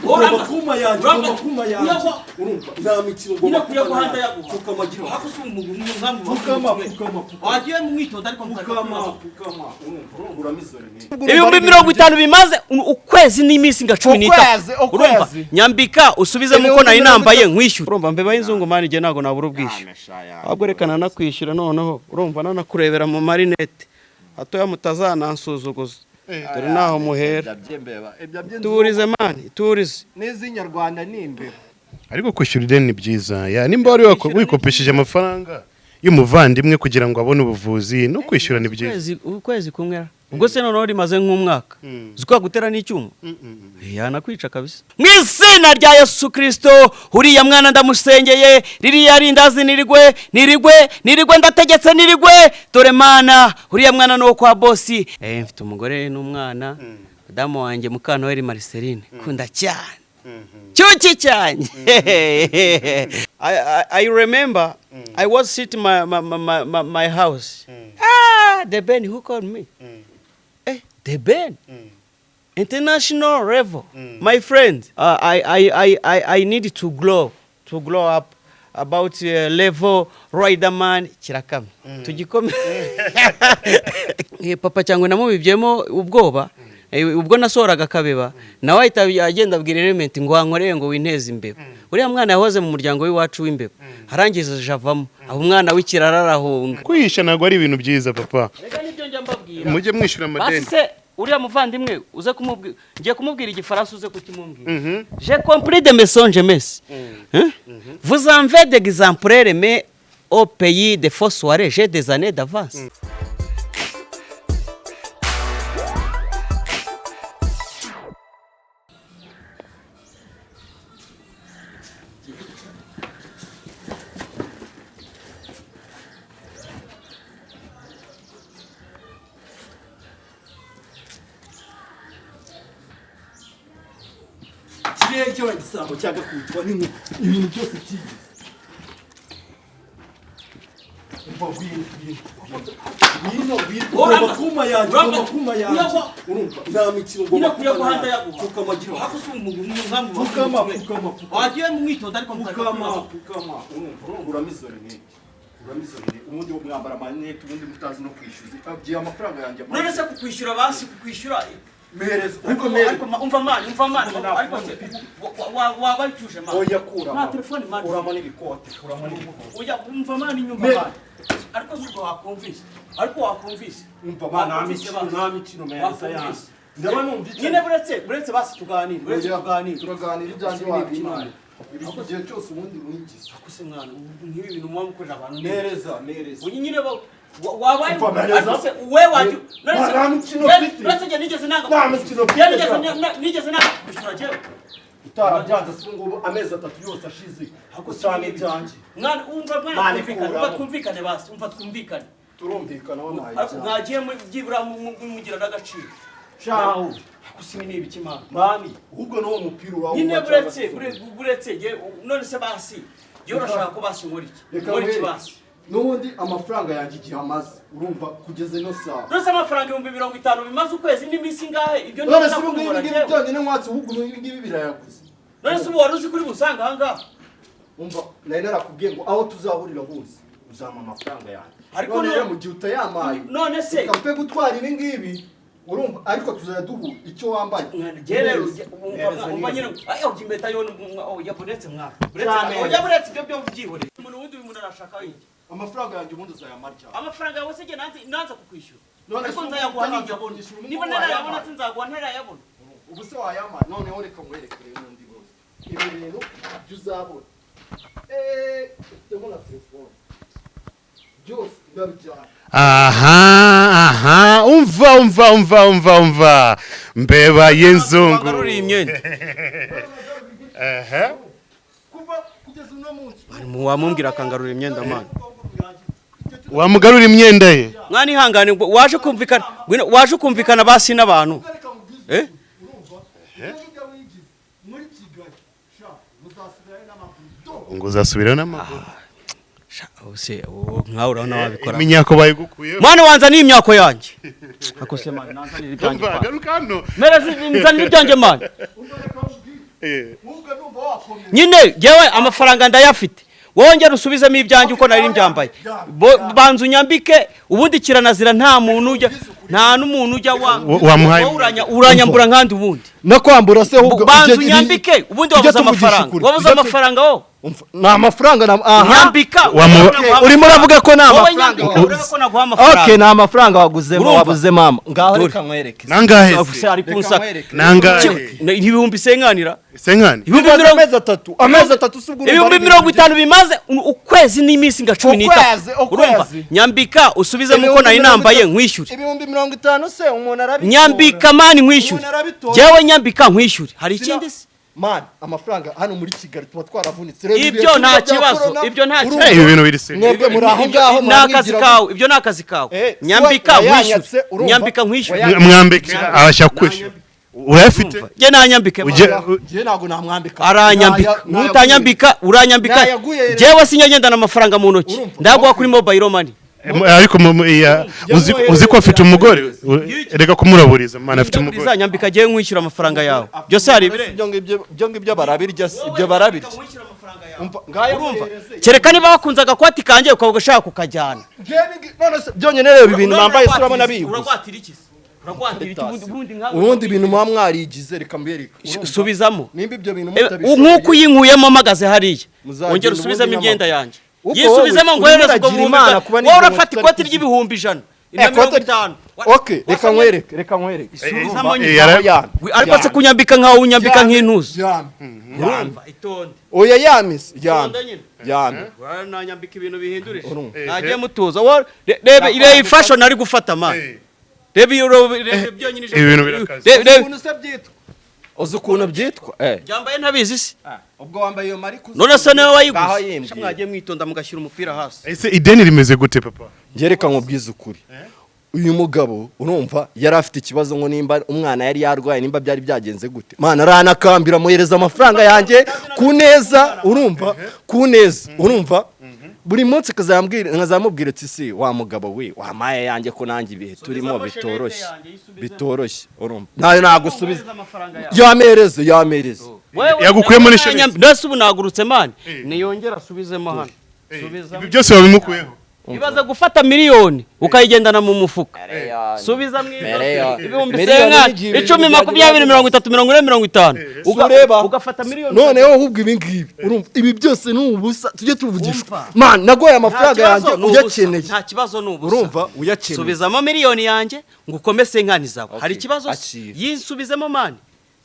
Ugomba kuma yanjye, ugomba kuma yanjye. Urumva, nta mikino, ugomba Nyine kuma kuyaguha yanjye. ndayaguha. Pfukama gira. Ako si umugambi. Pfukama, pfukama, pfukama. Wagiye mu mwitozo ariko. Pfukama, pfukama. Urumva, urama izo rinete. 50,000 bimaze ukwezi n'iminsi nka 13. Ukwezi, ukwezi. Urumva, nyambika usubizemo uko nari nambaye nkwishyura. Urumva, mbeba y'inzungu mani, igihe ntabwo nabura ubwishyu, ahubwo reka nanakwishyura. Noneho urumva nanakurebera mu marinete hatoya mutazanansuzuguza. Dore naho muhera. Turize mani, turize. N'iz'inyarwanda ni imbeba. Ariko kwishyura ideni ni byiza ya nimba wari wikopesheje amafaranga y'umuvandimwe kugira ngo abone ubuvuzi, no kwishyura ni byiza. Ukwezi kumwe ubwo se noneho rimaze nk'umwaka zikwa gutera n'icyuma yanakwica kabisa. Mu izina rya Yesu Kirisito, uriya mwana ndamusengeye, ririya rindazi nirigwe, nirigwe, nirigwe, ndategetse nirigwe. Dore mana, uriya mwana ni uwo kwa bosi. Mfite umugore n'umwana, madamu wanjye Mukanoheli Marceline, kunda cyane cyuki cyane. I remember I was sitting my house. Ah, the Ben who called me. The Ben. International level. My friend, I need to grow up about level Riderman kirakame. Tugikome. Papa cyangwa namubibyemo ubwoba. Ubwo nasohoraga akabeba nawe ahita agenda abwira Element ngo wankoreye ngo winteze imbeba. Uriya mwana yahoze mu muryango w'iwacu w'imbeba, arangije avamo aho umwana w'ikirara arahunga. Kwihisha ntabwo ari ibintu byiza, papa. Reka nibyo njya mbabwira. Mujye mwishyura Basi amadeni. Se uriya muvandimwe uze kumubwira, ngiye kumubwira igifaransa uze kukimubwira. J'ai compris de mensonges mes. Hein? Vous en faites d'exemplaires, mais au pays de fausses soirées, j'ai des années d'avance. Kiriya cyo igisambo cyagakubitwa n'inkuba, ibintu byose byigize. Umva, ngwino, ngwino, ngwino, ngwino. Ugomba kuma yanjye, ugomba kuma yanjye. Urumva, nta mikino, ugomba Nyine kuma kuyaguha yanjye. ndayaguha. Pfukama gira. Ako si umugambi. Pfukama, pfukama, pfukama. Wagiye mu mwitozo ariko. Pfukama, pfukama. Urumva, urama izo rinete, urama izo rinete. Ubundi mwambara amarinete, ubundi mutazi no kwishyuza. Agiye amafaranga yanjye. None se kukwishyura, basi kukwishyura. Mpereza ariko. Ariko Mpereza. umva mani, umva mani, ariko se waba wicuje mani? Oya, kurama. Nta telefone mani. Kurama n'ibikote, kurama n'ibikote. Oya, umva mani, nyumva mani. Ariko si ubwo wakumvise, ariko wakumvise. Umva ma, nta Wakumvise mikino. basi. Nta mikino, mpereza yanjye. Wakumvise. Ndaba numva icyo Nyine buretse basi tuganire, buretse Oya, tuganire. Turaganira ibyanjye wabimpaye igihe cyose ubundi wigize. Ako se mwana, ubu nk'ibi bintu muba mukorera abantu ni Mpereza, mpereza. Ubu nyine wabaye Umva, mpereza. ariko se we wajya none se Nta mikino mfite. None se njye nigeze nanga Nta mikino mfite, Njye nigeze bro. nigeze nanga kwishyura njyewe? Utarabyanze se ngubu amezi 3 yose ashize usanga ibyanjye. Mwana, umva mwana, Mane, twumvikane, kuramo. umva twumvikane basi, umva twumvikane. Turumvikana, wampaye Ariko ibyanjye. mwagiye byibura mugira n'agaciro. Shahu. Ako si ni ibiki mwana? Mani, ahubwo n'uwo mupira urawunywa Nyine cyangwa buretse se buretse none se basi jye urashaka ko basi nkora iki? Reka Nkora iki nkwereke. basi? N'ubundi amafaranga yanjye igihe amaze, urumva, kugeza ino saha. None se amafaranga 50,000 bimaze ukwezi n'iminsi ingahe, ibyo None se ubu ntabwo ngibi nkora ngibi njyewe. byonyine nkwatse, ahubwo ibi ngibi birayaguze. None se ubu wari uzi kuri busanga aha ngaha? Umva, nari narakubwiye ngo aho tuzahurira hose uzampa amafaranga yanjye. Ariko None rero mu gihe utayamaye, none se reka mpe gutwara ibi ngibi, urumva, ariko tuzajya duhura icyo wambaye. Mwana, jye rero Mpereza umva nyine. nyine ayo impeta yo oya, buretse mwana, buretse. Cyane. Oya, buretse, ibyo byo byihorere. Umuntu wundi, uyu muntu arashaka iki? Amafaranga yanjye ubundi uzayamara cyane. Amafaranga yawe se jye nanze kukwishyura? None Ariko se ubu nzayaguha utaranze nijyabona. kunyishyura, ubu Niba ngubu ntarayabona wayampaye? sinzaguha ntarayabona. Ubu se wayampaye? Noneho reka nkwereke rero undi munsi ibi bintu byo uzabona. Ufitemo na telefone, byose ndabijyana. Aha, aha, umva, umva, umva, umva, umva, mbeba y'inzungu. Wangaruriye imyenda. Ehe. Kuva kugeza uno munsi. Wamumbwira akangarura imyenda mani. Wamugarura imyenda ye. Mwana, ihangane ngo waje kumvikana, ngwino, waje kumvikana basi n'abantu. Reka nkubwize Eh? ukuri, urumva, ibyo ngibyo wigize muri Kigali sha muzasubirayo n'amaguru do. Ngo uzasubirayo n'amaguru. Sha, se ubu nkawe urabona wabikora? Imyako bayigukuyeho. Mwana, wanza ni imyako yanjye. Ako se man, nanzanira ibyanjye. Umva, Man. garuka hano. Mereza, nzanira ibyanjye, man. Ubwo numva wakomeye. Nyine jewe amafaranga ndayafite, wongera usubizemo ibyanjye uko nari mbyambaye. Banza unyambike ubundi. Kiranazira, nta muntu ujya, nta n'umuntu ujya wa Wamuhaye- wowe uranyambura nkandi ubundi. Nakwambura se ahubwo? Banza unyambike ubundi. Tujye Wabuze tuvugisha amafaranga? ukuri. Wabuze amafaranga wowe? Umva, ni amafaranga na aha. Nyambika. Wamu- Urimo uravuga ko ni Wowe amafaranga nyambika, waguze. urebe ko naguha amafaranga. Okay, ni amafaranga waguzemo. Urumva? Wabuze mama, ngaho. Dore. Reka nkwereke. Nangahe Se se? ari Reka kunsaka. nkwereke. Nangahe? Ibihumbi senkanira. Senkani. Ibihumbi Bimaze mirongo amezi 3, amezi 3 si ubwo urumva ibihumbi ari mirongo ibintu itanu bimaze ukwezi n'iminsi nka 13. Ukwezi, ukwezi. Urumva, nyambika usubizemo uko Ibihumbi nari mirongo nambaye, itanu- nkwishyure. 50,000 se umuntu arabitora? Nyambika man, nkwishyure. Umuntu arabitora. Jewe nyambika nkwishyure, hari ikindi se? Man, amafaranga hano muri Kigali tuba twaravunitse. Reba ibihe Ibyo turimo nta bya kibazo, corona, ibyo nta urumva? Eh, ibi bintu biri serious. Mwebwe muri aho ngaho Ni akazi muramwigira kawe, ibyo ni akazi kawe. Eh, si Nyambika wayanyatse, nkwishyure. urumva? Nyambika nkwishyure. Mwambike, abashya kwishyura. Urayafite? Njye nanyambike, man. Njye ntabwo namwambika. Aranyambika. Nutanyambika, uranyambika. Nayaguye. Jewe sinyagendana amafaranga mu ntoki. Urumva? Ndaguha kuri mobile money. Ariko uzi ko afite umugore? Reka kumuraburiza, mwana, afite umugore. Uzanyambika jewe nkwishyura amafaranga yawe, byose hari ibirenze. Ibyo ngibyo, ibyo ngibyo barabirya se? Ibyo barabirya. Umva, ngayo. Urumva, kereka niba wakunze agakwati kanjye ukaba ushaka kukajyana. None se byonyine reba ibintu nambaye se, urabona biyiguze? Uragwatira iki se? Uragwatira iki ubundi nkawe? Ubundi ibintu muba mwarigize, reka mbereke. Urumva? Subizamo. Nimba ibyo bintu Nk'uko mutabishoboye, uyinkuyemo mpagaze hariya, muzagenda wongera usubizemo ubundi imyenda n'amaguru. yanjye. Ubwo Yisubizemo wowe ngo wohereze urimo ubwo uragira buhumbi Imana kuba wowe n'ibyo urafata tutari ikoti kuziba. ry'ibihumbi 100 na Eh, mirongo itanu. Okay, reka nkwereke, reka nkwereke. Subizamo Eh, nyine. yara- Ariko se kunyambika nkaho unyambika nk'intuza? Yame. Urumva, itonde. Oya, yamise, yame. Itonde nyine. Yame. Nanyambika ibintu bihindurije. Urumva. Nagiye mutuza. Reba, reba ifashion ari gufata, man. Reba iyo, reba byonyine. Ibi bintu birakaze. Reba. Ukuntu se byitwa, uzi ukuntu byitwa, eh? Byambaye ntabizi se? Ubwo wambaye iyo mariko. None se niwe Ngaho wayiguze? yimbwiye. Sha, mwagiye mwitonda mugashyira umupira hasi. Ese ideni rimeze gute, papa? Njye reka nkubwize ukuri, uyu mugabo urumva yari afite ikibazo ngo nimba umwana yari yarwaye, nimba byari byagenze gute, mana, aranakambira, amuhereza amafaranga yanjye ku neza, urumva, ku neza. Urumva, buri munsi akazambwira, nkazamubwira ati: "Si wa mugabo we, wampaye yanjye ko nanjye ibihe turimo Subizamo bitoroshye." shenete yanjye, yisubizemo. Bitoroshye, urumva, nayo nagusubiza, yamereze, yamereze. Yagukuyemo n'ishenete. Mbese ubu nagurutse, man, niyongera asubizemo hano. Subizamo. Ibi byose wabimukuyeho? Ibaze gufata miliyoni ukayigendana mu mufuka. Subiza mu Miliyoni. ibihumbi Miliyoni senga n'igihe 10, ibintu 20, 30, 40, 50. Ureba. Ugafata miliyoni. Noneho ahubwo ibi ngibi, urumva, ibi byose ni ubusa, tujye tuvugisha. Umva. Man, nagoye Nta amafaranga kibazo, yanjye ni ubusa. uyakeneye. Nta kibazo, ni ubusa. Urumva, uyakeneye. Subizamo miliyoni yanjye ngo ukomese inkani zawe. Hari ikibazo se? Akira. Yinsubizemo, man.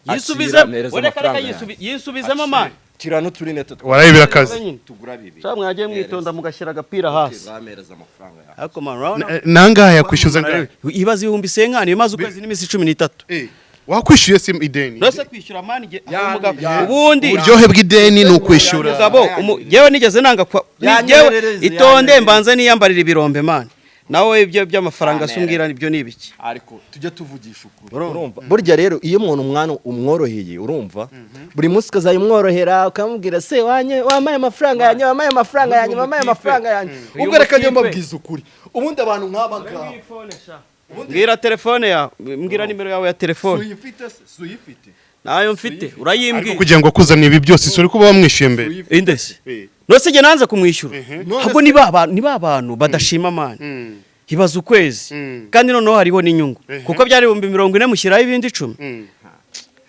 Akira, Yisubizemo. mpereza Reka, reka. amafaranga Yinsubizemo, man. Kira n'uturinete Waraye, birakaze. Nyine. tugura bibiri. Sha, mwagiye mwitonda mugashyira agapira hasi. Bamereza amafaranga yawe. Ariko man, urabona Nangahe yakwishyuza ngahe? ibaze ibihumbi senkani bimaze ukwezi n'iminsi 13. Wakwishyuye se ideni? Uretse kwishyura, man, Yani. ubundi Uburyohe bw'ideni ni ukwishyura. Mugabo, yewe nigeze nanga kwa Yanyoherereze, yewe itonde. Yanyoherereze. Mbanze niyambarira ibirombe, man. Nawe ibyo by'amafaranga se umbwira ibyo ni ibiki? Ariko tujye tuvugisha ukuri, urumva, burya rero iyo umuntu umwana umworoheye, urumva, buri munsi ukazayimworohera, ukamubwira: "Se wanye wampaye amafaranga yanjye, wampaye amafaranga yanjye, wampaye amafaranga yanjye." Uyu Ubwo reka njye mutipe. mbabwiza ukuri, ubundi abantu nk'aba ngaba Mbwira telefone yawe, mbwira nimero yawe ya telefone. Suyifite se? Suyifite? Nayo mfite. Ariko Urayimbwira. kugira ngo akuzane ibi byose, si uri kuba wamwishyuye mbere? Inde se? None njye nanze kumwishyura? Ahubwo ni ba bantu badashima, man. Ibaza ukwezi, kandi noneho hariho n'inyungu, kuko byari 40,000, mushyiraho ibindi 10.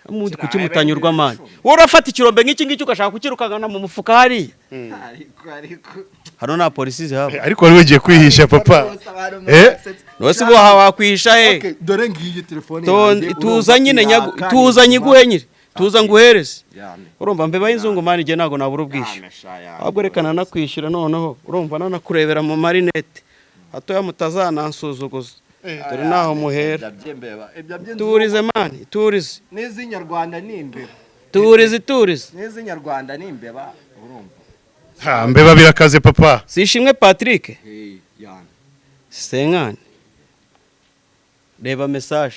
Ubundi kuki mutanyurwa, man? Wowe urafata ikirombe nk'iki ngiki ugashaka kukirukangana mu mufuka hariya. Hano nta polisi zihaba. Ariko wari wagiye kwihisha, papa, eh. None se ubu wakwihisha he? Okay, dore ngiyi telefone yanjye, Tuza urumva, nyine iraka, tuza nizima. nyiguhe nyine, tuza nguhereze. Yame. Urumva, mbeba y'inzungu, man, igihe ntabwo nabura ubwishyu. Yame, sha, yame. Ahubwo reka nanakwishyura noneho, urumva, nanakurebera mu marinete hatoya mutazanansuzuguza. Dore naho muhera. Ibyo by'imbeba, ibyo by'inzungu. Turize, man, turize. N'iz'inyarwanda ni imbeba. Turize, turize. N'iz'inyarwanda ni imbeba, urumva. Ha, mbeba, birakaze, papa. Sishimwe Patrick. Hey, yame. Senkani, reba message.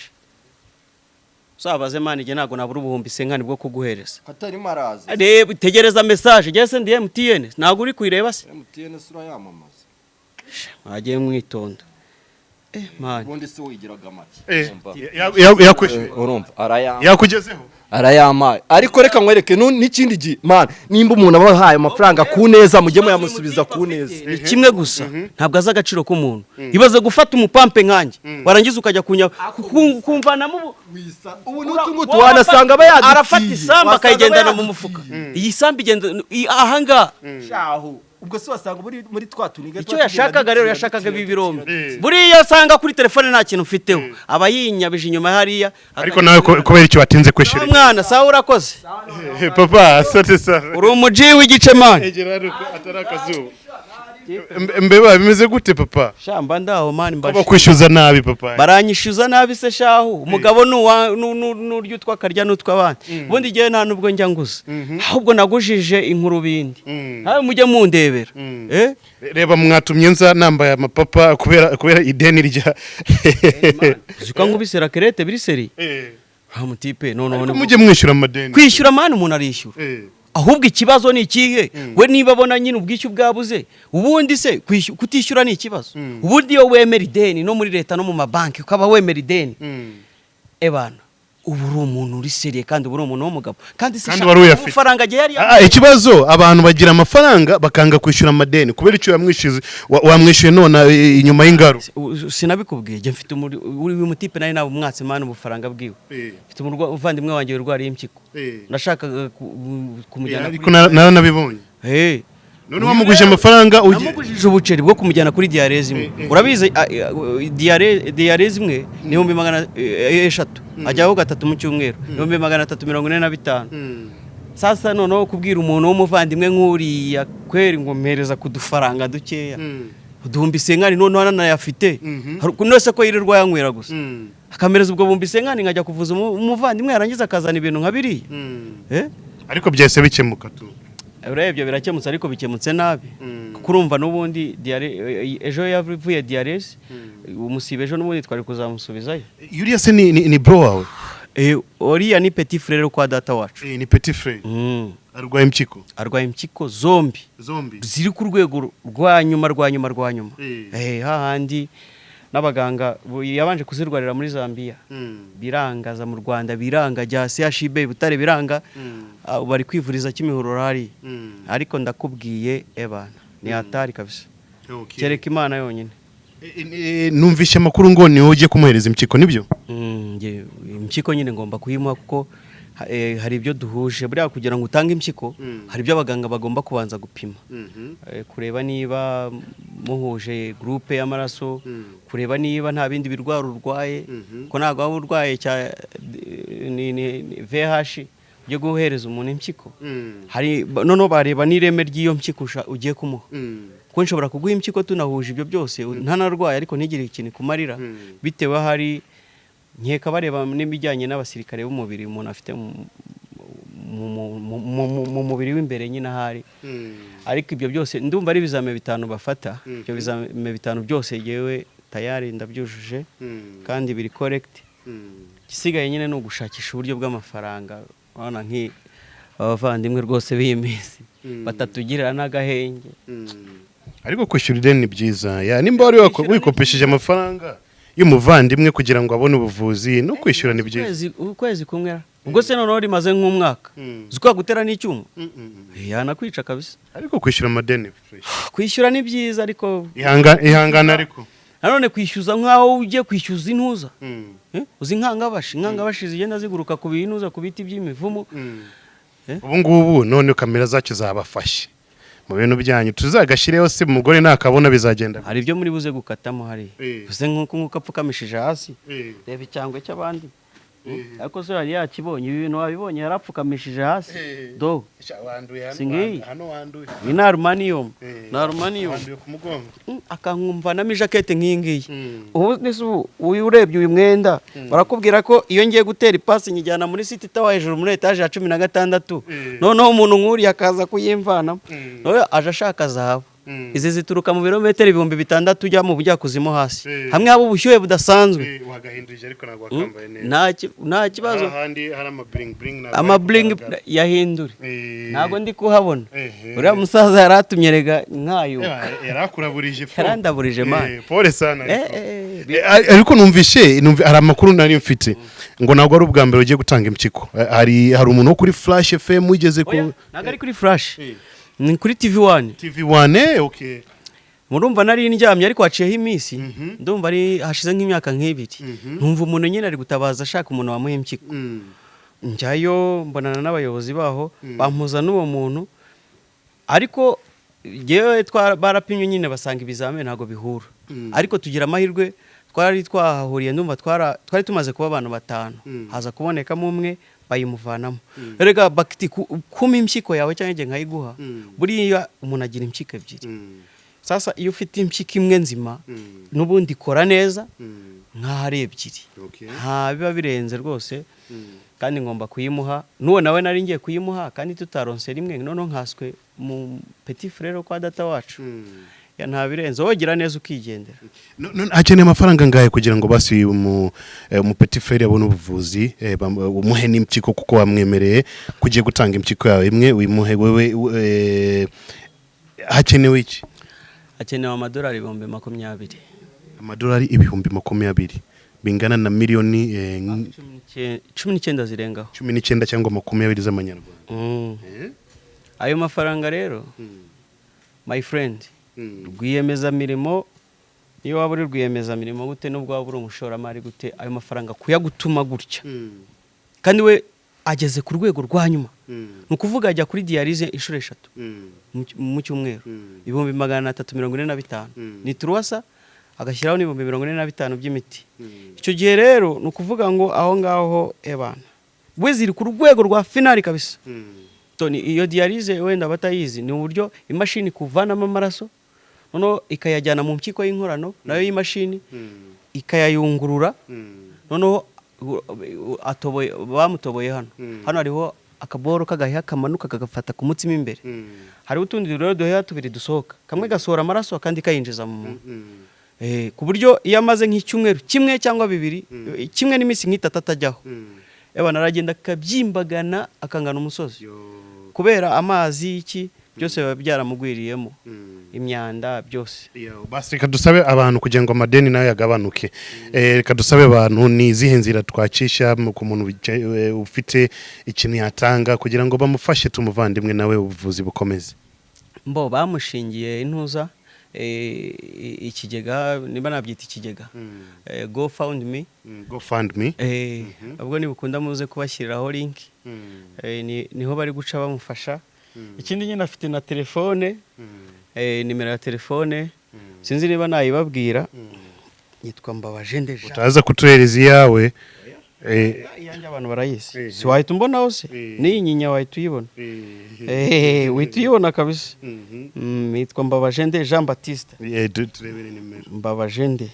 Uzabaze man, igihe ntabwo nabura ubuhumbi senkani bwo kuguhereza. Hatarimo araza. Reba, tegereza message. Jye se ndi MTN? Ntabwo uri kuyireba se? MTN sura yamamaza. Mwagiye mwitonda, man. Ubundi se wigiraga make? Urumva? Yakwishyuye? Urumva arayama. Yakugezeho? Arayamaye, ariko reka nkwereke n'ikindi gihe man, nimba umuntu abahaye amafaranga ku neza, mujye muyamusubiza ku neza. Ni kimwe gusa, ntabwo azi agaciro k'umuntu. Ibaze gufata umupampe nkanjye, warangiza ukajya kunya kumvanamo ubu. Ubu n'utu ngutu wanasanga aba yadutiye. Arafata isambu Wasanga aba akayigendana mu yadutiye. mufuka. Iyi sambu igenda ahangaha. Shahu, ubwo se wasanga muri twa tuniga. Icyo yashakaga rero, yashakaga ibi birombe. Buriya Buriya asanga kuri telefone nta kintu mfiteho, aba yinyabije inyuma hariya. Ariko nawe kubera icyo watinze kwishyura? Mwana, sawa, urakoze. Papa, asante sana. Uri umuji w'igice, man. Egera hano ko atari akazuba. Mbeba bimeze gute, papa? Shamba, ndaho man, Ko mbashe. bakwishyuza nabi, papa? Baranyishyuza nabi se shahu? Umugabo nuwa n'urya utwo akarya n'utw'abandi. Ubundi igihe nta nubwo njya nguza, ahubwo nagujije inkurubindi. Nawe mujye mundebera. Reba, mwatumye nza nambaye amapapa kubera ideni rya Uzi ko nkubise rakerete biri seri nta mutipe noneho. Ariko mujye mwishyura amadeni. Kwishyura man, umuntu arishyura. Ahubwo ikibazo ni ikihe? We niba abona nyine ubwishyu bwabuze, ubundi se kutishyura ni ikibazo? Ubundi iyo wemera ideni no muri leta no mu mabanki, ukaba wemera ideni, ebana, ubu uri umuntu uri sérieux, kandi ubu uri umuntu w'umugabo, kandi se Kandi sha- wari uyafite. amafaranga agiye yari Ikibazo, abantu bagira amafaranga bakanga kwishyura amadeni. Kubera icyo yamwishyuze, wamwishyuye none inyuma y'ingaru? Sinabikubwiye, njye mfite uri mutipe nari nawe umwatse man ubufaranga bwiwe. Mfite umuvandimwe wanjye wirwariye impyiko. Nashakaga kumujyana Ariko naranabibonye. Hey. None wamuguje amafaranga ugiye Namugujije ubuceri bwo kumujyana kuri dialyse imwe. Urabizi, dialyse imwe ni 300,000, ajyaho gatatu mu cyumweru, 345,000. Sasa noneho kubwira umuntu w'umuvandimwe nk'uriya kweri ngo mpereza ku dufaranga dukeya, uduhumbi senkani, noneho ananayafite. None ko yirirwa yanywera gusa, akamereza ubwo bumbi senkani nkajya kuvuza umuvandimwe, yarangiza akazana ibintu nka biriya. Eh? Ariko byahise bikemuka tu. Urebye birakemutse, ariko bikemutse nabi, kuko urumva n'ubundi ejo yavuye dialyse, umusibe ejo n'ubundi twari kuzamusubizayo. Yuriya se ni bro wawe? Uriya ni petit frère kwa data wacu. Ni petit frère. Arwaye impyiko? Arwaye impyiko zombi. Zombi? Ziri ku rwego rwa nyuma, rwa nyuma, rwa nyuma. Hahandi n'abaganga yabanje kuzirwarira muri Zambia, birangaza mu Rwanda, biranga, jya CHUB Butare biranga. Bari kwivuriza Kimihurura hariya. Ariko ndakubwiye, ebana, ni hatari kabisa, kereka Imana yonyine. Numvishe amakuru ngo niwe ugiye kumuhereza impyiko, nibyo? Impyiko nyine ngomba kuyimuha kuko hari ibyo duhuje. Buriya kugira ngo utange impyiko, hari ibyo abaganga bagomba kubanza gupima, kureba niba muhuje groupe y'amaraso, kureba niba nta bindi birwara urwaye, ko ntabwo waba urwaye cya ni VIH byo guhereza umuntu impyiko. Hari noneho bareba n'ireme ry'iyo mpyiko ugiye kumuha, kuko nshobora kuguha impyiko tunahuje ibyo byose, ntanarwaye, ariko ntigire ikintu ikumarira, bitewe hari nkeka bareba n'ibijyanye n'abasirikare b'umubiri umuntu afite mu mubiri w'imbere nyine ahari. Ariko ibyo byose ndumva ari ibizame bitanu bafata. Ibyo bizame bitanu byose yewe tayari ndabyujuje kandi biri correct. Igisigaye nyine ni ugushakisha uburyo bw'amafaranga. Urabona nk'i abavandimwe rwose b'iyi minsi batatugirira n'agahenge. Ariko kwishyura ideni ni byiza, ya nimba wari wikopesheje amafaranga y'umuvandimwe kugira ngo abone ubuvuzi, no kwishyura ni byiza. Ukwezi kumwe ra. Ubwo se noneho rimaze nk'umwaka, uzi ko yagutera n'icyuma, yanakwica kabisa. Ariko kwishyura amadeni fresh. Kwishyura ni byiza, ariko Ihangana ariko. Nanone kwishyuza nk'aho ugiye kwishyuza intuza. Uzi inkangabashi zigenda ziguruka ku bintuza, ku biti by'imivumo. Ubu ngubu none kamera zacu zabafashe mu bintu byanyu, tuzagashyireho se umugore nakabona bizagenda? Hari ibyo muri buze gukatamo hariya. Uze nk'uko apfukamishije hasi, reba icyangwe cy'abandi. Ariko se yari yakibonye? Ibi bintu wabibonye? Yarapfukamishije hasi do. Si ngiyi? Hano wanduye. Iyi ni aluminium, ni aluminium. Wanduye ku mugongo. Akankumvanamo ijakete nk'iyi ngiyi. Ubu nese ubu uyu urebye uyu mwenda, barakubwira ko iyo ngiye gutera ipasi nyijyana muri City Tower hejuru muri etaje ya 16. Noneho umuntu nk'uriya akaza kuyimvanamo, noneho aje ashaka zahabu. Izi zituruka mu birometero 6000 ujya mu bujyakuzimu hasi, hamwe haba ubushyuhe budasanzwe. Wagahindurije, ariko ntabwo wakambaye neza. Nta kibazo. Ahandi hari ama bling bling ntabwo Ama ari bling kugaragara. yahindure. Ntabwo ndi kuhabona. Uriya musaza yaratumye rega nkayuka. Yarakuraburije fo. Yarandaburije, man. Pole sana ariko. Eh. Ariko numvishe hari amakuru nari mfite ngo ntabwo ari ubwa mbere ugiye gutanga impyiko. Hari umuntu wo kuri Flash FM wigeze ku Oya, ntabwo ari kuri Flash, ni kuri TV One. TV One, okay. Murumva nari ndyamye, ariko haciyeho iminsi, ndumva ari hashize nk'imyaka nk'ibiri, numva umuntu nyine ari gutabaza ashaka umuntu wamuha impyiko. Njyayo, mbonana n'abayobozi baho, bampuza n'uwo muntu, ariko yewe barapimye nyine basanga ibizamini ntabwo bihura. Ariko tugira amahirwe, twari twahahuriye, ndumva twari tumaze kuba abantu batanu, haza kubonekamo umwe, bayimuvanamo. Erega bakiti kuma impyiko yawe cyangwa igihe nkayiguha. Buriya umuntu agira impyiko ebyiri. Sasa iyo ufite impyiko imwe nzima, n'ubundi ikora neza nk'aho ari ebyiri. Nta biba birenze rwose. Kandi ngomba kuyimuha n'uwo nawe nari ngiye kuyimuha, kandi tutaronse rimwe, noneho nkaswe mu petit frère kwa data wacu. Ya, nta birenze, wogira neza ukigendera. No, hakeneye amafaranga angahe kugira ngo basi umu petit frère abone ubuvuzi, umuhe n'impyiko, kuko wamwemereye kugiye gutanga impyiko yawe imwe uyimuhe wewe? Hakenewe iki? Hakenewe amadolari 20,000. Amadolari 20,000 bingana na miliyoni 19 zirengaho. 19 cyangwa 20 z'amanyarwanda. Ayo mafaranga rero, my friend, rwiyemezamirimo, niyo waba uri rwiyemezamirimo gute, nubwo waba uri umushoramari gute, ayo mafaranga kuyagutuma gutya, kandi we ageze ku rwego rwa nyuma, ni ukuvuga ajya kuri dialyse inshuro eshatu mu cyumweru, 345,000 ni turuwasa, agashyiraho n'45,000 by'imiti. Icyo gihe rero ni ukuvuga ngo aho ngaho ebana we ziri ku rwego rwa finale kabisa. Toni iyo dialyse, wenda batayizi, ni uburyo imashini kuvanamo amaraso, noneho ikayajyana mu mpyiko y'inkorano nayo y'imashini, ikayayungurura, noneho atoboye, bamutoboye hano. Hano hariho akaboro k'agaheha kamanuka kagafata ku mutsima imbere. Hariho utundi rero duheha tubiri dusohoka, kamwe gasohora amaraso, akandi kayinjiza mu muntu. Ku buryo iyo amaze nk'icyumweru kimwe cyangwa bibiri, kimwe n'iminsi nk'itatu atajyaho, ebana aragenda akabyimbagana akangana umusozi, kubera amazi iki byose biba byaramugwiriyemo, imyanda byose. Basi reka dusabe abantu kugira ngo amadeni nayo yagabanuke. Reka dusabe abantu, ni izihe nzira twacisha ku muntu ufite ikintu yatanga kugira ngo bamufashe, tumuvandimwe nawe ubuvuzi bukomeze? Mbo bamushingiye intuza, ikigega, niba nabyita ikigega, Go Fund Me. Go Fund Me. Ubwo nibukunda muze kubashyiriraho link. Niho bari guca bamufasha. Ikindi nyine afite na telefone, nimero ya telefone sinzi niba nayibabwira. Yitwa Mbabajende Jean. Utaza kutuhereza iyawe. Iyanjye abantu barayizi. Si wahita umbonaho se? N'iyi nyinya wahita uyibona. Uhita uyibona kabisa. Yitwa Mbabajende Jean Baptiste. Turebere nimero. Mbabajende,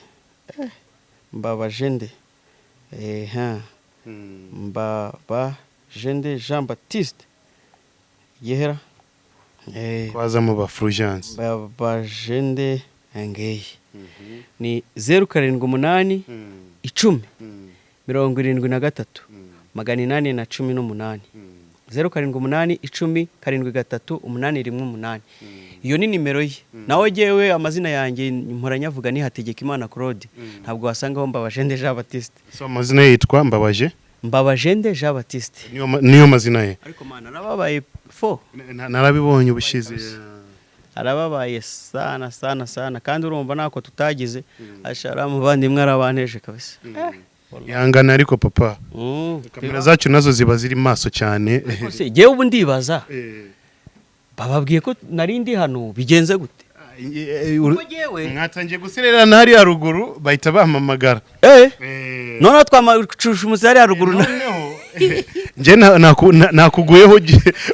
Mbabajende, ha, Mbabajende Jean Baptiste yehera. Twazamo ba Fulgence. Mbabajende ngeye ni 078 10 73 818, 078 10 73 818. Iyo ni nimero ye. Nawe jyewe amazina yanjye mpora nyavuga ni Hategekimana Claude, ntabwo wasangaho Mbabajende Jean Baptiste. So amazina ye yitwa Mbabaje Mbabajende Jean Baptiste. Niyo mazina ye. Ariko mana narababaye fo. Narabibonye ubushize. Arababaye sana sana sana, kandi urumva ntako tutagize, ashara muvandimwe arabanteje kabisa. Ihangane ariko papa. Kamera zacu nazo ziba ziri maso cyane. Ariko se jyewe ubu ndibaza, bababwiye ko nari ndi hano, bigenze gute? Kuko jyewe Mwatangiye gusererana hariya haruguru, bahita bampamagara. Noneho twamacusha umusi hariya haruguru Noneho njye nakuguyeho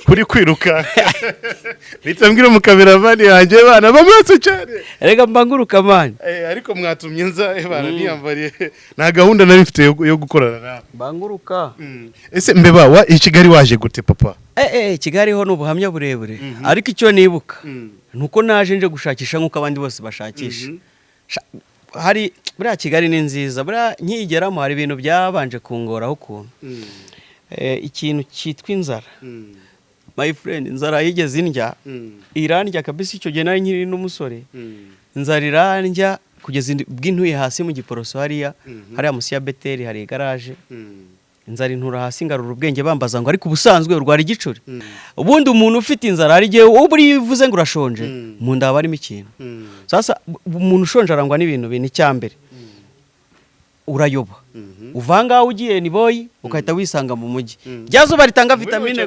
uri kwiruka, mpita mbwira umukameramani yanjye bana bamaso cyane. Erega mbanguruka man. Ariko mwatumye nza, bana niyambariye, nta gahunda nari mfite yo gukorana nawe. Mbanguruka. Ese mbeba wa i Kigali waje gute papa? Kigali ho ni ubuhamya burebure, ariko icyo nibuka ni uko naje nje gushakisha nk'uko abandi bose bashakisha. Hari buriya Kigali ni nziza, buriya nkiyigeramo hari ibintu byabanje kungoraho ukuntu. Ikintu cyitwa inzara, my friend, inzara yigeze indya, irandya kabisa. Icyo gihe nari nkiri n'umusore, inzara irandya kugeza ubwo intuye hasi mu Giporoso hariya, hariya munsi ya Beteri hari igaraje. Inzara intura hasi, ngarura ubwenge bambaza ngo: "Ariko ubusanzwe urwara igicuri?" Ubundi umuntu ufite inzara, hari igihe uba uriyo uvuze ngo urashonje, mu nda haba harimo ikintu. Sasa umuntu ushonje arangwa n'ibintu bine. Icya mbere, urayoba, uva aha ngaha ugiye Niboyi ugahita wisanga mu mujyi, rya zuba ritanga vitamine.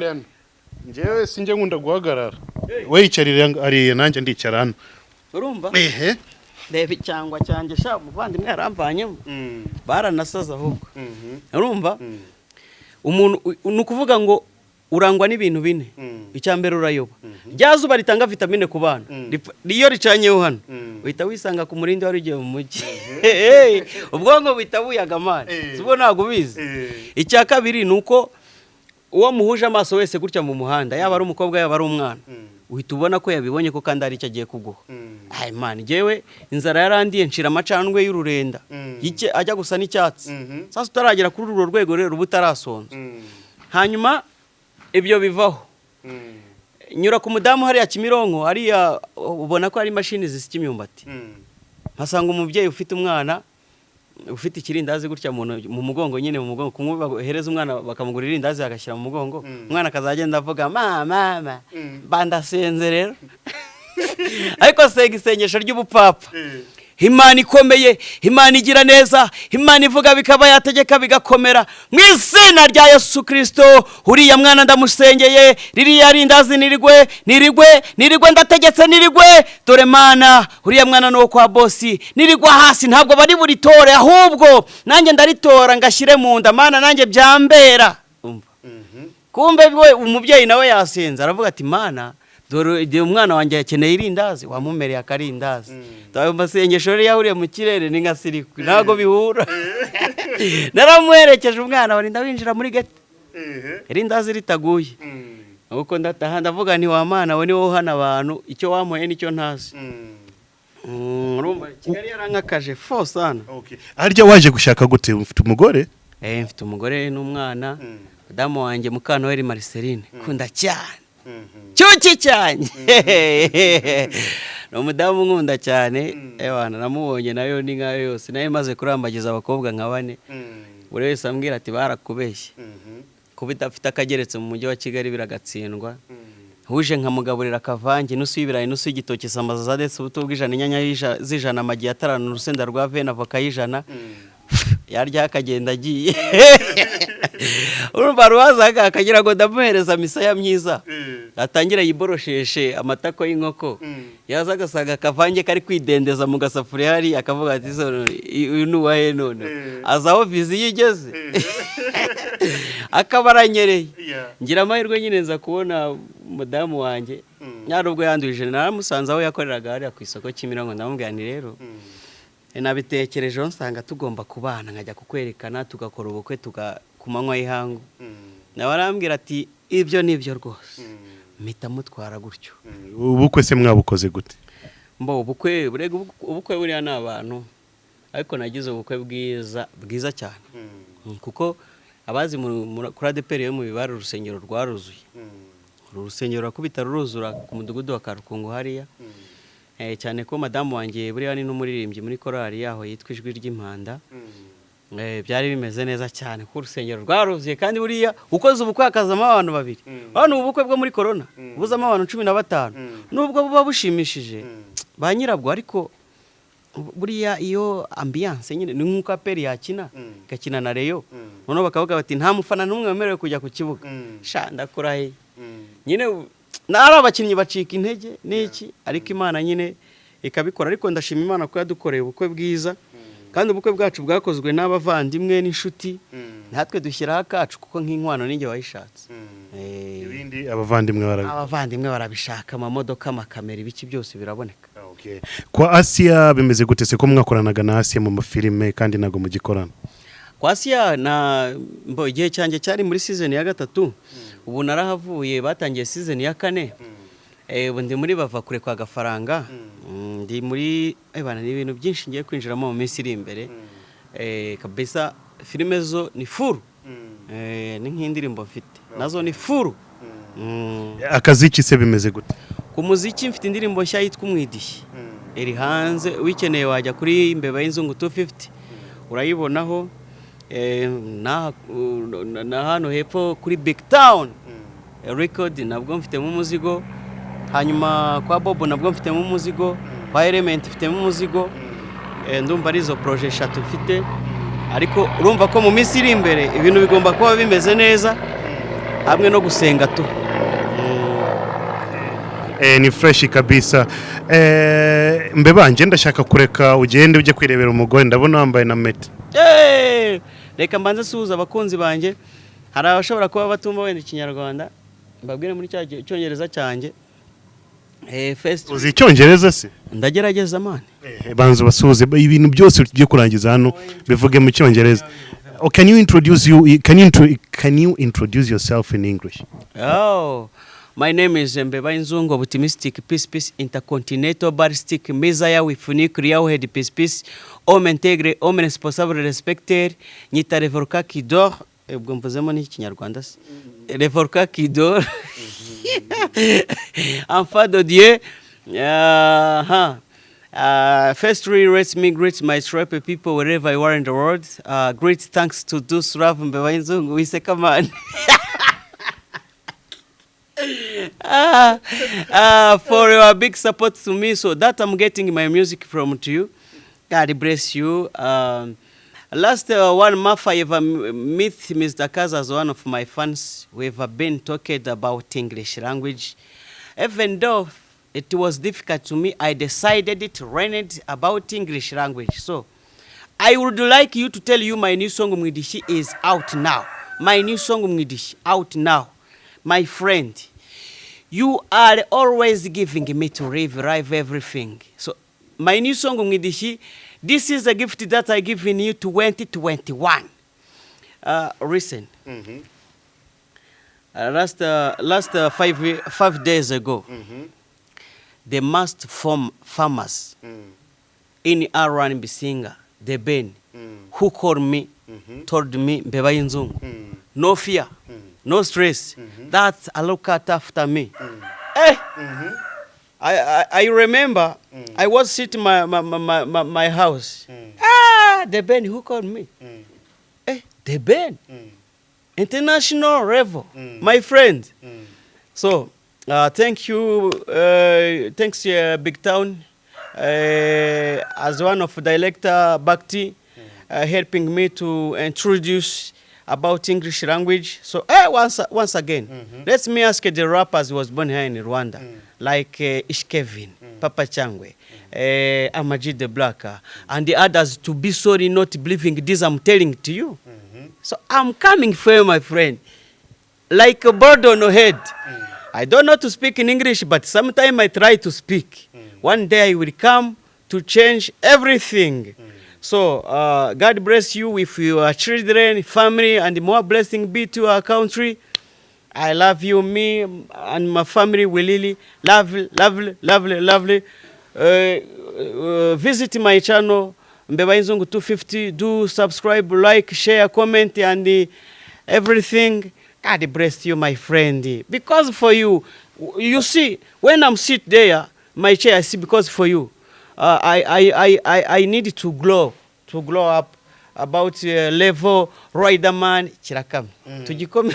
Njyewe sinjya nkunda guhagarara, we yicarire hariya, nanjye ndicara hano. Urumva? Ehe. Reba icyangwa cyanjye sha, umuvandimwe yaramvanyemo, baranasaze ahubwo. Urumva, umuntu ni ukuvuga ngo urangwa n'ibintu bine. Icya mbere, urayoba, rya zuba ritanga vitamine ku bana. Iyo ricanyeho hano uhita wisanga ku Murindi, wari ugiye mu mujyi. Hey, ubwonko buhita buyaga amani, ubwo ntabwo ubizi. Icya kabiri ni uko uwo muhuje amaso wese gutya mu muhanda, yaba ari umukobwa, yaba ari umwana, uhita ubona ko yabibonye ko kandi hari icyo agiye kuguha. Ay man, njyewe inzara yarandiye nshira amacandwe y'ururenda ajya gusa n'icyatsi. Sasa utaragera kuri urwo rwego rero uba utarasonza. Hanyuma ibyo bivaho, nyura ku mudamu hariya Kimironko, hariya ubona ko hari imashini zisya imyumbati, mpasanga umubyeyi ufite umwana ufite ikirindazi gutya mu mugongo nyine, mu mugongo kumwe bahereza umwana, bakamugurira irindazi agashyira mu mugongo, umwana akazagenda avuga: "Mama, mama." Bandasenze rero, ariko senga isengesho ry'ubupfapfa: "Imana ikomeye, Imana igira neza, Imana ivuga bikaba, yategeka bigakomera, mu izina rya Yesu Kirisito uriya mwana ndamusengeye, ririya rindazi nirigwe, nirigwe, nirigwe, ndategetse nirigwe. Dore Mana, uriya mwana ni uwo kwa bosi, nirigwa hasi ntabwo bari buritore, ahubwo nanjye ndaritora ngashyire mu nda. Mana, nanjye byambera." Umva, kumbe we umubyeyi nawe yasenze, aravuga ati: "Mana, dore igihe umwana wanjye yakeneye irindazi, wamumereye akarindazi." Ayo masengesho rero yahuriye mu kirere ni nka sirikwi, ntabwo bihura. Naramuherekeje umwana, barinda winjira muri gate irindazi ritaguye. Nuko ndataha, ndavuga nti: "Wa Mana we, ni wowe uhana abantu, icyo wamuhaye nicyo ntazi." Urumva Kigali yarankakaje fo sana. Okay. Harya waje gushaka gute? Ufite umugore? Mfite umugore n'umwana, madamu wanjye Mukanoheli Marceline, kunda cyane, cyuki cyane, ni umudamu nkunda cyane. Ewana, namubonye nayo ni nkayo yose, nayo imaze kurambagiza abakobwa nka bane, buri wese ambwira ati: "Barakubeshye, kuba idafite akageretse mu mujyi wa Kigali biragatsindwa." Uje nkamugaburira akavange, inusu y'ibirayi, inusu y'igitoki, sambaza za desi, ubuto bw'ijana, inyanya z'ijana, amagi atarana, urusenda rwa vena, avoka y'ijana, yarya akagenda agiye. Urumva ruwazaga akagira ngo ndamuhereza misaya myiza, atangira yiborosheshe amatako y'inkoko, yaza agasanga akavange kari kwidendeza mu gasafuriya hariya, akavuga ati: "Uyu ni uwahe none?" Aza aho viziyo igeze akaba aranyereye. Ngira amahirwe nyine nza kubona umudamu wanjye, nubwo yandurije. Naramusanze aho yakoreraga hariya ku isoko Kimironko, ndamubwira nti: "Rero nabitekerejeho nsanga tugomba kubana, nkajya kukwerekana, tugakora ubukwe tuga ku manywa y'ihangu." Nawe arambwira ati: "Ibyo ni byo rwose." Mpita mutwara gutyo. Ubukwe se mwabukoze gute? Mbo ubukwe burega, ubukwe buriya ni abantu, ariko nagize ubukwe bwiza bwiza cyane, kuko abazi kuri ADEPR yo mu Bibare, urusengero rwaruzuye, uru rusengero rurakubita ruruzura ku mudugudu wa Karukungu hariya. Cyane ko madamu wanjye buriya ni n'umuririmbyi muri korali yaho yitwa Ijwi ry'Impanda. Byari bimeze neza cyane kuko urusengero rwaruzuye, kandi buriya ukoze ubukwe hakazamo abantu babiri, hano ubukwe bwo muri corona buzamo abantu 15, nubwo buba bushimishije ba nyirabwo, ariko buriya iyo ambiance nyine ni nk'uko APR yakina igakina na Rayon, noneho bakavuga bati: "Nta mufana n'umwe wemerewe kujya ku kibuga." Sha, ndakurahiye nyine ari abakinnyi bacika intege n'iki, ariko Imana nyine ikabikora. Ariko ndashima Imana ko yadukoreye ubukwe bwiza, kandi ubukwe bwacu bwakozwe n'abavandimwe n'inshuti, natwe dushyiraho akacu, kuko nk'inkwano ninjye wayishatse. Ibindi abavandimwe barabi Abavandimwe barabishaka, amamodoka, amakamera, ibiki byose biraboneka. Okay. Kwa Asiya bimeze gute se, ko mwakoranaga na Asiya mu mafilime kandi ntabwo mugikorana? Kwa Siya na mbo igihe cyanjye cyari muri season ya gatatu, ubu narahavuye, batangiye season ya kane. Ubu ndi muri Bava Kure kwa Gafaranga. Ndi muri bana, ni ibintu byinshi ngiye kwinjiramo mu minsi iri imbere. Kabisa filime zo ni full. Ni nk'indirimbo mfite nazo ni full. Akaziki se bimeze gute? Ku muziki mfite indirimbo nshya yitwa Umwidishyi, iri hanze. Uyikeneye wajya kuri Imbeba y'Inzungu 250 urayibonaho. Na hano hepfo kuri Big Town Record nabwo mfitemo umuzigo, hanyuma kwa Bobo nabwo mfitemo umuzigo, kwa Element mfitemo umuzigo. Ndumva ari izo projet eshatu mfite, ariko urumva ko mu minsi iri imbere ibintu bigomba kuba bimeze neza, hamwe no gusenga tu. Ni fresh kabisa. Mbeba, njye ndashaka kureka ugende ujye kwirebera umugore, ndabona wambaye na meti. Reka mbanze suhuza abakunzi banjye. Hari abashobora kuba batumva wenda Ikinyarwanda, mbabwire muri cya Cyongereza cyanjye. First Uzi Icyongereza se? Ndagerageza, man. Banza ubasuhuze, ibintu byose tugiye kurangiza hano bivuge mu Cyongereza. Oh, can you introduce yourself in English? Oh, my name is Mbeba Inzungu, optimistic peace peace intercontinental ballistic missile with nuclear warhead peace peace homme intègre, homme responsable, respecteur, nyita Revolka Kidor. Ubwo mvuzemo n'Ikinyarwanda se? Revolka Kidor, enfant de Dieu. Firstly, let me greet my tribe people wherever you are in the world. Great thanks to Dus Rav Mbeba Inzungu Wiseka, man. For your big support to me, so that I'm getting my music from to you. God bless you. Last 1 month, I ever meet Mr. Kaz as one of my fans. We've been talking about English language. Even though it was difficult to me, I decided to learn it about English language. So I would like you to tell you my new song Mwidishi is out now. My new song Mwidishi out now. My friend, you are always giving me to live, live everything. So my new song Mwidishi, this is a gift that I give in you 2021. Listen. Last 5 days ago, the must form farmers in Aran Bisinga, the Ben, who called me, told me, "Mbeba y'Inzungu, no fear, no stress. That's a look at after me." Eh? I remember I was sitting my house. Ah, the Ben who called me. Eh, the Ben. International level, my friend. So, thank you, thanks Big Town, as one of director Bakti, helping me to introduce about English language. So, once again, let me ask the rappers who was born here in Rwanda, like Ish Kevin, Papa Changwe, Amag the Black, and the others to be sorry not believing this I'm telling to you. So I'm coming for you, my friend, like a bird on a head. I don't know to speak in English, but sometimes I try to speak. One day I will come to change everything. So God bless you with your children, family, and more blessing be to our country. I love you, me and my family. We really love, lovely, lovely, lovely. Visit my channel, Mbeba Inzungu 250. Do subscribe, like, share, comment, and everything. God bless you, my friend. Because for you, you see, when I'm sit there, my chair, I see because for you, I need to grow up about level Riderman kirakame tugikome.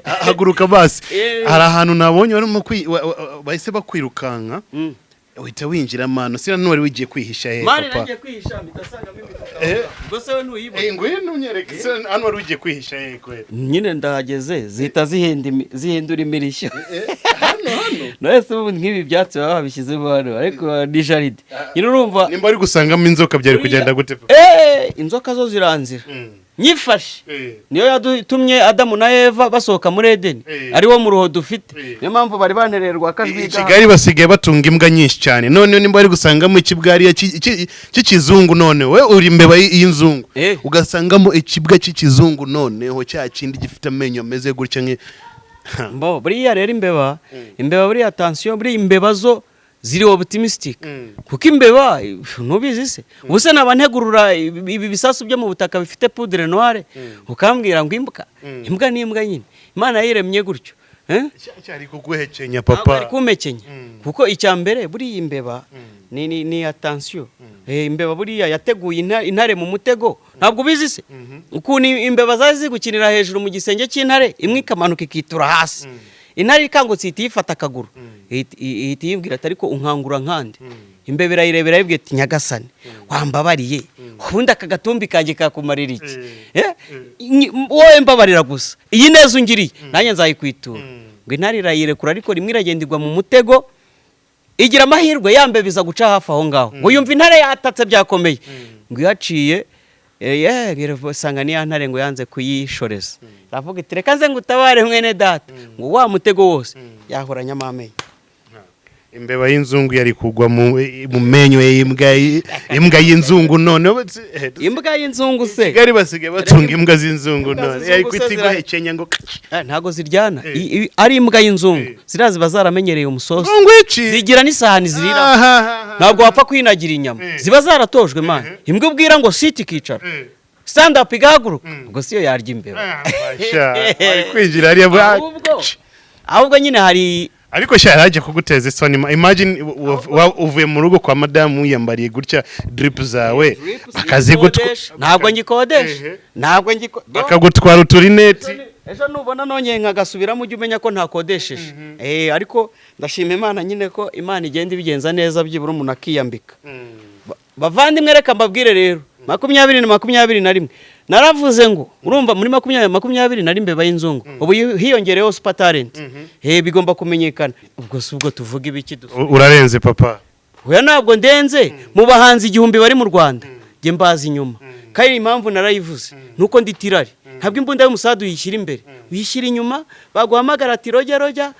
Haguruka basi. Eh. Hari ahantu nabonye barimo bahise bakwirukanka, uhita winjira mano sira ntiwari wigiye kwihisha he? Mani. Papa. Nagiye kwihisha mpita nsangamo imifuka. Eh. Ubwo se we ntuyibona? Eh, ngwino unyereke se hano wari ugiye kwihisha he kweli? Nyine ndahageze zihita zihindura imirishyo. Hano Hano. None ubu nk'ibi byatsi baba babishyizemo hano, ariko ni jardin nyine, urumva. Nimba ari gusangamo inzoka, byari kugenda gute, papa? Inzoka zo ziranzira nyifashe. Niyo yadutumye Adamu na Eva basohoka muri Edeni, ari wo muruho dufite. Niyo mpamvu bari banererwa I akajwi. Kigali basigaye batunga imbwa nyinshi cyane. None nimba bari gusangamo ikibwariya cy'ikizungu, none we uri imbeba y'inzungu, ugasangamo ikibwa cy'ikizungu, noneho cya kindi gifite amenyo ameze gutya Mbo buriya rero imbeba buriya, attention, buriya imbeba zo ziri optimistic, kuko imbeba, ntubizi se? Ubu se naba ntegurura ibi bisasu byo mu butaka bifite poudre noire, ukambwira ngo imbwa? Imbwa ni imbwa nyine, Imana yayiremye gutyo, eh? Cyari kuguhekenya. Ntabwo Papa. ari kumpekenya, kuko icya mbere buriya imbeba ni attention. Imbeba buriya yateguye intare mu mutego. Ntabwo ubizi se ukuntu imbeba zari ziri gukinira hejuru mu gisenge cy'intare, imwe ikamanuka ikitura hasi, intare ikangutse ihita iyifata akaguru, ihita iyibwira ati: "Ariko unkangura nkande?" Imbeba irayirebera, irayibwira iti: "Nyagasani, wambabariye, ubundi aka gatumbi kanjye kakumarira iki? Wowe mbabarira gusa, iyi neza ungiriye nanjye nzayikwitura." Ngo intare irayirekura, ariko rimwe iragenda igwa mu mutego. Igira amahirwe ya mbeba iza guca hafi aho ngaho, ngo yumva intare yatatse byakomeye, ngo ihaciye usanga niya ntare ngo yanze kuyishoreza, iravuga iti: "Reka nze ngutabare mwene data." Ngo wa mutego wose yahoranyamo amenyo. Imbeba y'inzungu yari kugwa mu menyo y'imbwa, imbwa y'inzungu noneho Imbwa y'inzungu se? Kigali basigaye batunga imbwa z'inzungu. Imbwa None z'inzungu yari se kwita iguhekenya ngo Ntago ziryana. Ari imbwa y'inzungu, ziriya ziba zaramenyereye umusosi, ngo iki? Zigira n'isahani ziriraho. Ahahaha. Ntabwo wapfa kwinagira inyama, ziba zaratojwe man. Imbwa ubwira ngo sit ikicara, stand up igahaguruka, ubwo siyo yarya imbeba? Sha, wari kwinjira hariya Ahubwo nyine hari Ariko sha, yaraje kuguteza isoni. Imagine uvuye mu rugo kwa madamu wiyambariye gutya, drip zawe bakazigutwa. Ntabwo ngikodesha. Ntabwo Bakagutwara uturineti. Ejo nubona nongeye nkagasubiramo, ujye umenya ko ntakodesheje. Ariko ndashima Imana nyine ko Imana igenda ibigenza neza, byibura umuntu akiyambika. Bavandimwe, reka mbabwire rero, 2021 naravuze ngo, urumva, muri 2020 imbeba y'inzungu, ubu hiyongereyeho super talent. Bigomba kumenyekana. Ubwo si ubwo tuvuga ibiki dusa? Urarenze, papa. Oya, ntabwo ndenze. Mu bahanzi 1000 bari mu Rwanda, njye mbazi inyuma. Kandi impamvu narayivuze nuko ndi tirari. Ntabwo imbunda y'umusadu uyishyira imbere, uyishyira inyuma. Baguhamagara ati: "Rojya rojya,"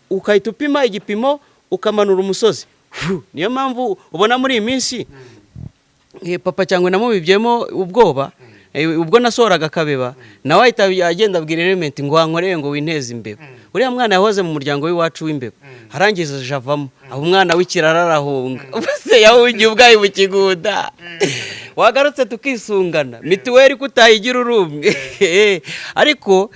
ukahita upima igipimo, ukamanura umusozi. Fu, niyo mpamvu ubona muri iyi minsi Papa Cyangwe namubibyemo ubwoba. Ubwo nasohoraga akabeba, nawe ahita agenda abwira Element ngo wankoreye ngo winteze imbeba. Uriya mwana yahoze mu muryango w'iwacu w'imbeba, arangije avamo aho umwana w'ikirara arahunga. Ubuse yahungiye ubwayi mu kigunda, wagarutse tukisungana mituweli ko utayigira uri umwe, ariko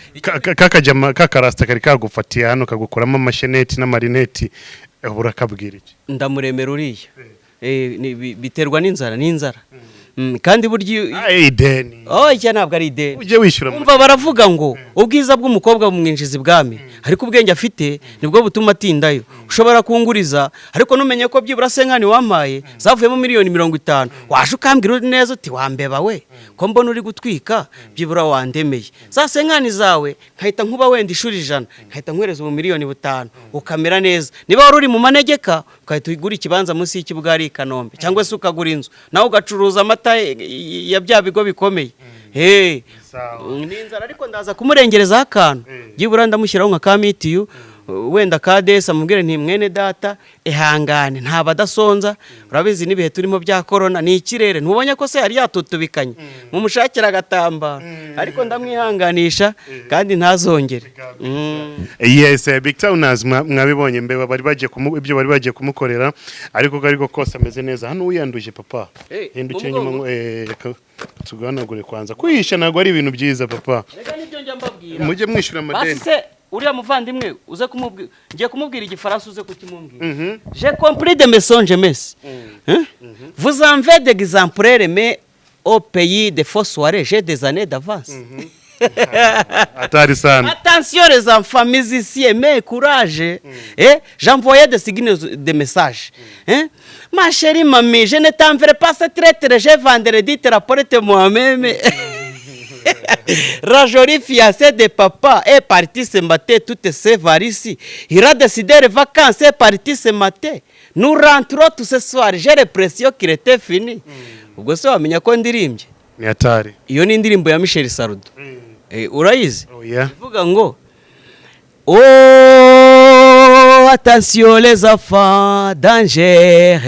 Kakajama kakarasita kari kagufatiye hano kagukuramo amasheneti n'amarineti, urakabwira iki? Ndamuremera uriya. Biterwa n'inzara, n'inzara. Kandi burya Ah, ideni. Oh, icyo ntabwo ari ideni. Ujye wishyura. Umva, baravuga ngo ubwiza bw'umukobwa bumwinjiza ibwami, ariko ubwenge afite nibwo butuma atindayo. Ushobora kunguriza, ariko numenye ko byibura cinquante wampaye zavuyemo miliyoni 50. Waje ukambwira neza uti: "Wambeba we, ko mbona uri gutwika, byibura wandemeye za cinquante zawe," nkahita nkuba wenda ishuri 100, nkahita nkuhereza ubu miliyoni 5, ukamera neza. Niba wari uri mu manegeka, ugahita ugura ikibanza munsi y'ikibuga hari i Kanombe, cyangwa se ukagura inzu, nawe ugacuruza amata ya bya bigo bikomeye. Hey. Sawa. Ni inzara, ariko ndaza kumurengerezaho akantu. Byibura ndamushyiraho nka ka mitiyu, wenda ka desi, amubwire nti: "Mwene data, ihangane, ntaba adasonza." Urabizi n'ibihe turimo bya korona, ni ikirere, ntubonye ko se yari yatutubikanye? Mumushakire agatambaro, ariko ndamwihanganisha kandi ntazongere. Yes, Big Towners, mwabibonye mbeba bari bagiye ibyo bari bagiye kumukorera, ariko kose ameze neza. Hano wiyanduje, papa. Hindukira inyuma Umugongo. ngo reka tuganagure kwanza. Kwihisha ntabwo ari ibintu byiza, papa. Reka nibyo njya mbabwira. Mujye mwishyura Basi amadeni. se uriya muvandimwe uze kumubwira, ngiye kumubwira igifaransa, uze kukimubwira. J'ai compris de mensonges mes. Hein? Vous en faites des exemplaires, mais au pays de faux soirées, j'ai des années d'avance. Atari sana. Attention les enfants musiciens, mais courage. Eh, j'envoyais des signes de messages. Hein? Ma chérie mamie, je ne t'enverrai pas cette lettre, j'ai vendredi, te rapporte moi-même. La jolie fiancée de papa est partie ce matin, toutes ses valises. Il a décidé les vacances, est parti ce matin. Nous rentrons tout ce soir, j'ai l'impression qu'il était fini. Ubwo se wamenya ko ndirimbye? Ni hatari. Iyo ni indirimbo ya Michel Sardou. Urayizi? Oh yeah. Ivuga ngo: "Oh, attention les enfants, danger.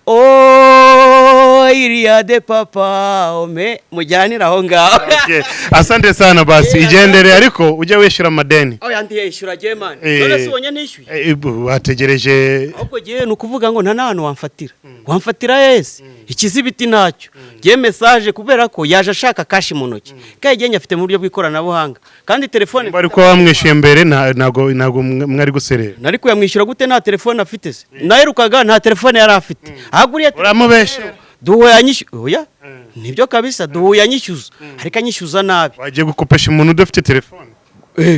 Oh, il y a des papas." Me mujyanire aho ngaho. Okay. Asante sana basi, igendere, ariko ujye wishyura amadeni. Aho yandiye ishyura je, man. None se ubonye nishyuye? Wategereje. Ahubwo gihe ni ukuvuga ngo nta n'ahantu wamfatira, wamfatira yese ikizibiti ntacyo. Gihe message, kubera ko yaje ashaka cash mu ntoki, kandi igihe afite mu buryo bw'ikoranabuhanga, kandi telefone Bari ko wamwishyuye mbere, ntago mwari guserera. Nari kuyamwishyura gute nta telefone afite se? Naherukaga nta telefone yari afite, ahubwo uriya Uramubesha. Duhuye anyishyuza. Oya, nibyo kabisa, duhuye anyishyuza, ariko anyishyuza nabi. Wagiye gukopesha umuntu udafite telefone?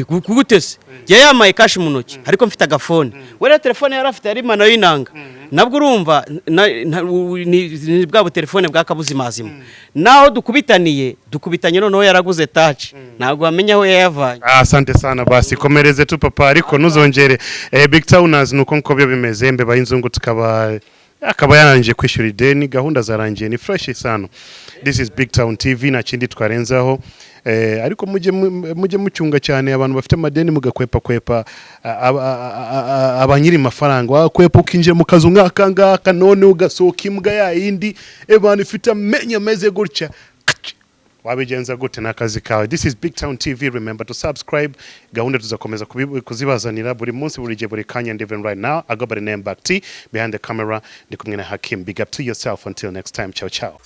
Gute se? Yari yamaye cash mu ntoki, ariko mfite agafone. We rero telefone yari afite yari mano y'inanga, nabwo urumva ni bwa butelefone bwa kabuzimazima. Naho dukubitaniye, dukubitanye noneho yaraguze touch, ntabwo wamenya aho yayavanye. Ah, asante sana basi, komereze tu papa, ariko ntuzongere. Big Towners, nuko nko byo bimeze, mbeba y'inzungu tukaba akaba yarangije kwishyura ideni, gahunda zarangiye, ni fresh sana. This is Big Town TV, nta kindi twarenzaho. Ariko mujye mucyunga cyane abantu bafite amadeni, mugakwepa kwepa abanyiri mafaranga. Wakwepa ukinjira mu kazu nk'aka ngaka, none ugasohoka imbwa ya yindi ebana ifite amenyo ameze gutya, wabigenza gute? Ni akazi kawe. This is Big Town TV, remember to subscribe. Gahunda tuzakomeza kuzibazanira buri munsi, buri gihe, buri kanya. And even right now I go by the name Back T. Behind the camera ndi kumwe na Hakim. Big up to yourself, until next time, ciao ciao.